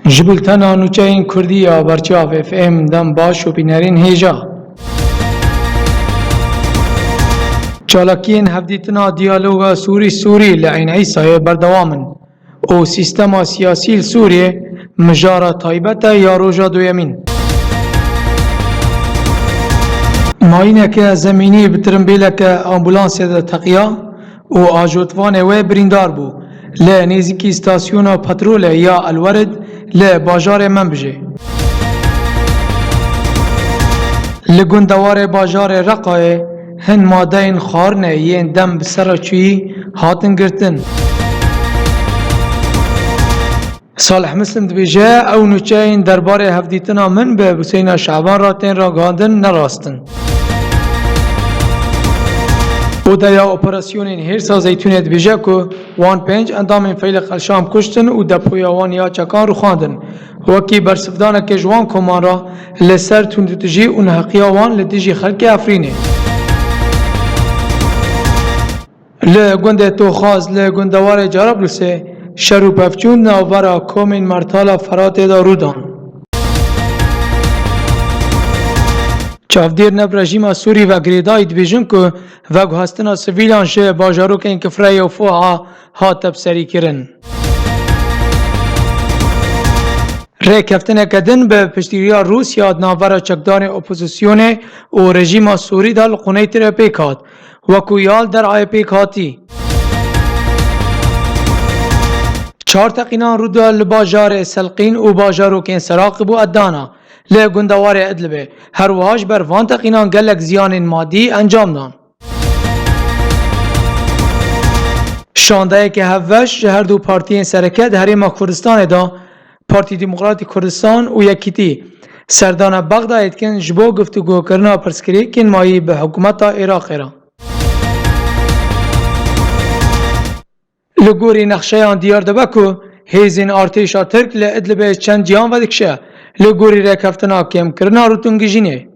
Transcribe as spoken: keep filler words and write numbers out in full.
Ji bultena nûçeyên Kurdî ya Berçav F M dem baş û bînerên hêja. Çalakiyên hevdîtina diyaloga Sûrî-Sûrî li Eyn Îsayê berdewam in û sîstema siyasî li Sûriyê mijara taybet e ya roja duyemîn. Mayîneke zemînî bi tirimbêleke ambulansê de teqiya û ajotvanê wê birîndar bû li nêzîkî stasyona petrolê ya El Werid li bajarê Menbijê. Li gundewarê bajarê Reqayê hin madeyên xwarinê yên dem bi ser re çûyî hatin girtin. Salih Muslim dibêje, ew nûçeyên derbarê hevdîtina min bi Huseyna Şaban re tên ragihandin ne rast in. Odeya Operasyonên Hêrsa Zeytûnê dibêje ku wan pênc endamên Feylek El Şam kuştin û depoya wan ya çekan rûxandin, wekî bersivdaneke ji wan koman re li ser tundûtijî û neheqiya wan li dijî xelkê Efrînê. Li gundê Toxaz li gundewarê Carablusê şer û pevçûn navbera komên Mertala Feratê de rû dan. Çavdêr neb rejîma Sûrî ve girêdayî dibêjin ku veguhestina sivîlan ji bajarokên Kifreyê û Fua hat tepserîkirin. Rêkeftineke din bi piştgiriya Rûsya di navbera çekdarên opozisyonê û rejîma Sûrî de li Quneytirê pêk hat, wekû ya li Derayê pêk hatî. Çar teqînan rû da li bajarê Selqîn û bajarokên Seraqib û Edana li gundewarê Idlibê. Her wiha ji ber van teqînan gelek ziyanên madî encam dan. Şandeyeke hevbeş ji her du partiyên sereke di Herêma Kurdistanê de, Partî Demokratîk Kurdistan û Yekîtî, serdana Bexdayê dikin ji bo guftûgokirina pirsgirêkên mayî bi hikûmeta Iraqê re. Li gorî nexşeyan diyar dibe ku hêzên artêşa Tirk li Idlibê çend ciyan vedikişe, li gorî rêkeftina kêmkirina rûtûngijînê.